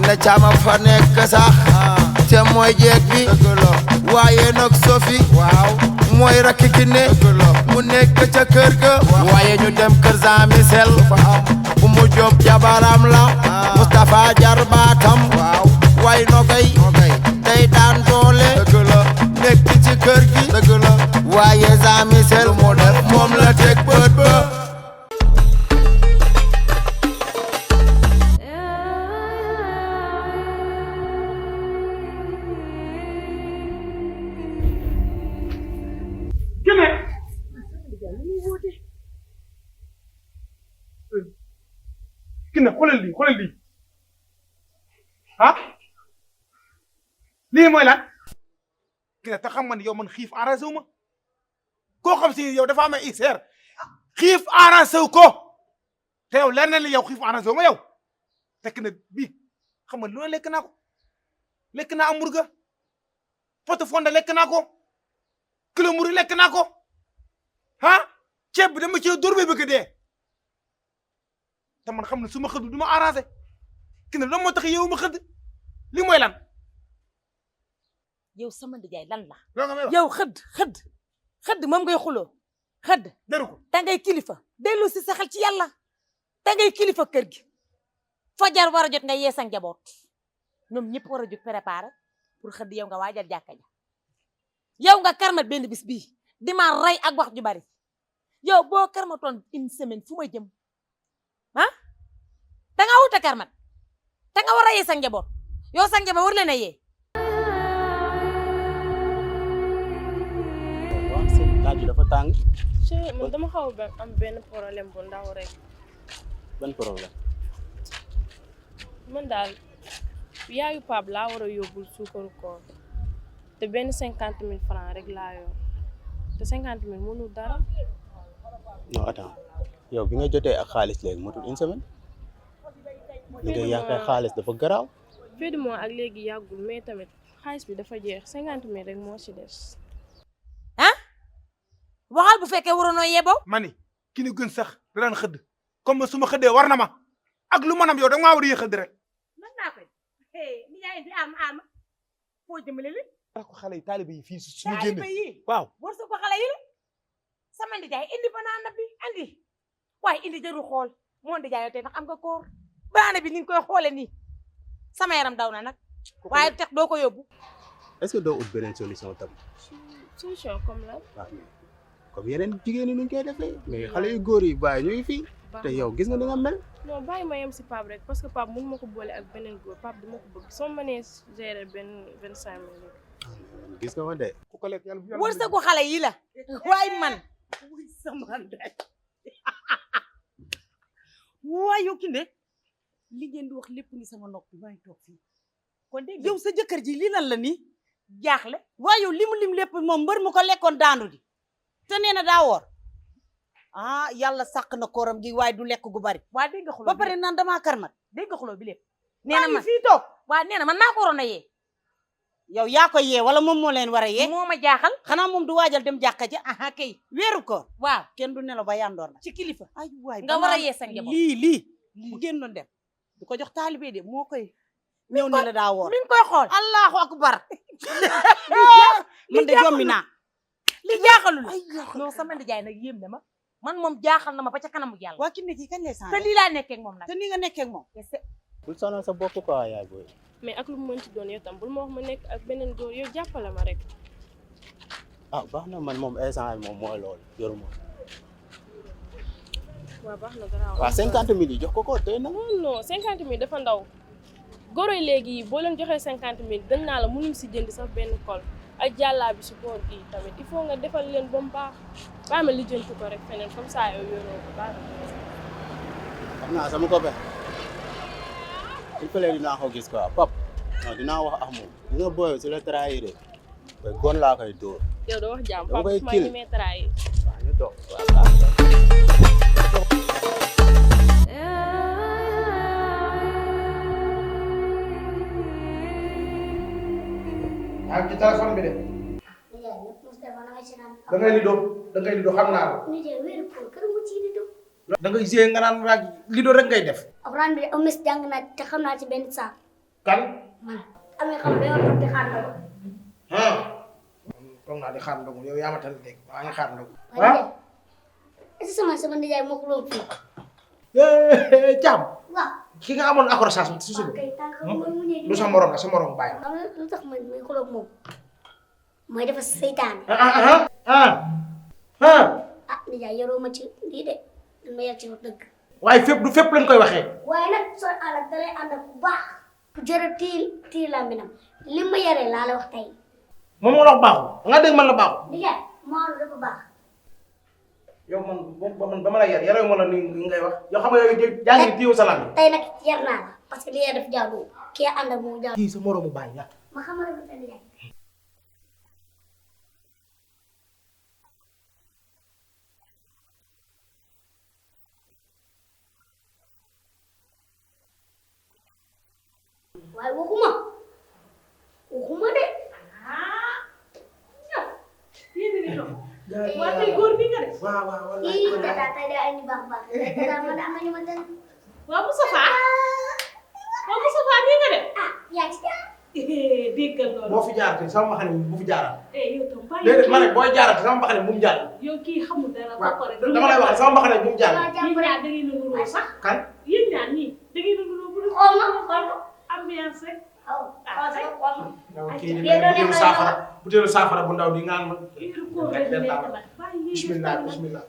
ne caama fa nekk sax te mooy jeeg bi waaye nag Sophie waaw mooy rakki ki ne mu nekk ca kër ga waaye ñu dem kër Jean Michel bu mu jóob jabaram la Moustapha jarbaatam waaye nogay day daan doole nekk ci kër gi waaye Jean Michel mu def moom la teg bët ba Kine xoolal lii ah lii mooy lan Kine te xam nga ni yow man xiif arrangé wu ma koo xam si yow dafa am ay ulcère xiif arrangé wu ko te yow leer na li yow xiif arrangé wu ma yow te Kine bii xam nga lu ne lekk naa ko lekk naa hamburger pot fonde lekk naa ko kilo mburu lekk naa ko ah ceeb bi dama ci dóor ba bëgg dee te man xam ne su ma xëdd du ma arrangé Kine lan moo tax yow ma xëdd li mooy lan. yow sama ndijaay lan la. loolu nga may wax yow xëdd moom ngay xuloo xëdd. deru ko da ngay kilifa dellu si sa xel ci yàlla da ngay kilifa kër gi fajar war a jot nga yee sa njaboot ñoom ñëpp war a jóg préparé pour xëdd yow nga waajal jàkka ja yow nga karmat benn bis bii di ma rey ak wax ju bari yow boo karmatoon une semaine fu ma jëm. ah da nga wuute karmat da nga war a yee sa njaboot yow sa njaboot war leen a yee. waaw seen laaj dafa tàng. chérie man dama xaw a am benn problème bu ndaw rek. ban problème. man daal yaayu Pape laa war a yóbbul suukaru koor te benn 50 000 francs rek laa yor te 50 000 mënul dara. non attends. yow bi nga jotee ak xaalis léegi motul une semaine li ngay yaakaar xaalis dafa garaaw. fin du mois ak léegi yàggul mais tamit xaalis bi dafa jeex 50 000 rek moo ci des. ah waxal bu fekkee waroonoo yeboo. ma ni ki ni gën sax da daan xëdd comme su ma xëddee war na ma ak lu manam yow da nga maa war a yee xëdd rek. mën naa koy ni yaay di arma foo jëmale li ko xale yi taalibe yi fii suñu génne waaw war sa ko xale yi la sama ndijaay indi banaana bi andi waaye indi jarul xool moo ndijaay tey ndax am nga koor banaana bi ni nga koy xoole nii sama yaram daw na nag waaye tex doo ko yóbbu. est-ce que doo ut beneen solution tam. solution comme la. waaw comme yeneen jigéen ñi nuñ koy defee. mais xale yu góor yi bàyyi ñu ngi fii. te yow gis nga ni nga mel. non bàyyi ma yem si Pape rek parce que Pape mënu ma ko boole ak beneen góor Pape dama ko bëgg soo mënee gérer benn 25 000 rek. gis nga ma de. ku ko lekk yàlla wërsëgu xale yi la waaye man sama ndey waaye yow ki ne li ngeen di wax lépp ni sama nopp bi maa ngi toog fii kon dégg yow sa jëkkër ji lii lan la nii jaaxle waaye yow limu lim lépp moom mbër mu ko lekkoon daanu di te nee na daa woor ah yàlla sàq na kooram gi waaye du lekk gu bari waa dégg nga xuloo ba pare naan damaa karmat dégg nga xuloo bi lépp nee na man fii toog waa nee na man maa ko waroon a yee yow yaa ko yee wala moom moo leen war a yee moo ma jaaxal xanaa moom du waajal dem jàkka ja aha kay weeru ko waaw kenn du nelaw ba yandoor na ci kilifa ay waay nga war a yee sa njaboot lii bu génnoon dem du ko jox taalibe de moo koy ñëw ne la daa woor mi ngi koy xool allahu akbar man de jommi naa li jaaxalul non sama ndijaay nag yéem na ma man moom jaaxal na ma ba ca kanamu yàlla waa ki ne kii kañ lay sànni te lii laa nekkee ak moom nag te nii nga nekkee ak moom bul sonal sa bopp quoi yaay booy. mais ak lu mu mën ci doon yow tam bul ma wax ma nekk ak beneen góor yow jàppale ma rek. ah baax na man moom instant moom mooy loolu yoruma. waaw baax na garaaw. waaw 50 000 yi jox ko tey na. non 50 000 dafa ndaw góor yi léegi boo leen joxee 50 000 dañ naa la mënuñ si jënd sax benn kol ak jàllaa bi si boor gi tamit il faut nga defal leen ba mu baax bàyyi ma lijjanti ko rek feneen comme ça yow yoroo ko baax na. xam naa sama copain il fallait dinaa ko gis quoi pap non dinaa wax ak moom li nga booyoo si la trahir te gon laa koy dóor. yow doo wax jàmm dama koy Pape maa ngi may trahir. waaw ñu dox yaa ngi ci téléphone bi de. da ngay lido xam naa ko. da ngay gisee nga naan waaj lido rek ngay def. alxuraan bi de amis jàng naa te xam naa ci benn saar. kan man amee xam ne dañoo toog di xaar ndogu. ah toog naa di xaar ndogu yow yaa ma tane dégg maa ngi xaar ndogu waaye est-ce que sama nijaay moo ko loolu fii. Thiam waaw. ki nga amoon accrochage si suba kay tànk mooy mu ne. du sa morom la sa morom bàyyi xam nga lu tax man muy xulóog moom mooy dafa seytaane. ah nijaay yoroo ma ci lii de dañ ma yar ci wax dëgg. waaye fépp du fépp lañ koy waxee waaye nag soo àll ak dalay ànd ak bu baax. ku jërë tiil la mbinam li ma yaree laa la wax tey. moom moo la wax baaxul nga dégg man la baaxul nijaay Maodo dafa baax. yow man ba ma la yar yaroo ma la ni ngay wax yow xam nga yow jaa ngi tiiw salaam tey nag yar naa la parce que li nga def jaadu kii ànd ak moom jaadu. kii sa moromu bàyyi la ma xamal la sa nijaay. waaye waxuma de. waa tey góor bi nga def. waaw ii tata tey de ay ni baax baax tata man am na ñu ma dal. waa Moustapha nii nga def. ah yaa ci jaar. déggal loolu. boo fi jaarate sama mbaxane bu fi jaaraat yow tam bàyyi déedéet ma ne booy jaarate sama mbaxane bu mu jaar yow kii xamul dara ba waaw pare. dama lay wax sama mbaxane bu mu jaar maa jàpp yéen rek. ñaar da ngeen a nuroo sax. kan yéen ñaar nii da ngeen a nuroo bu dul. xool ma xool ma. ambiance rek. waaw xool sama xool ma. yow kii Ay, di dee doon butéelu neexal saafara butéelu saafara bu ndaw di ngaan ma heure koor lañ nekk nag. bàyyi yéen bismillah bismillah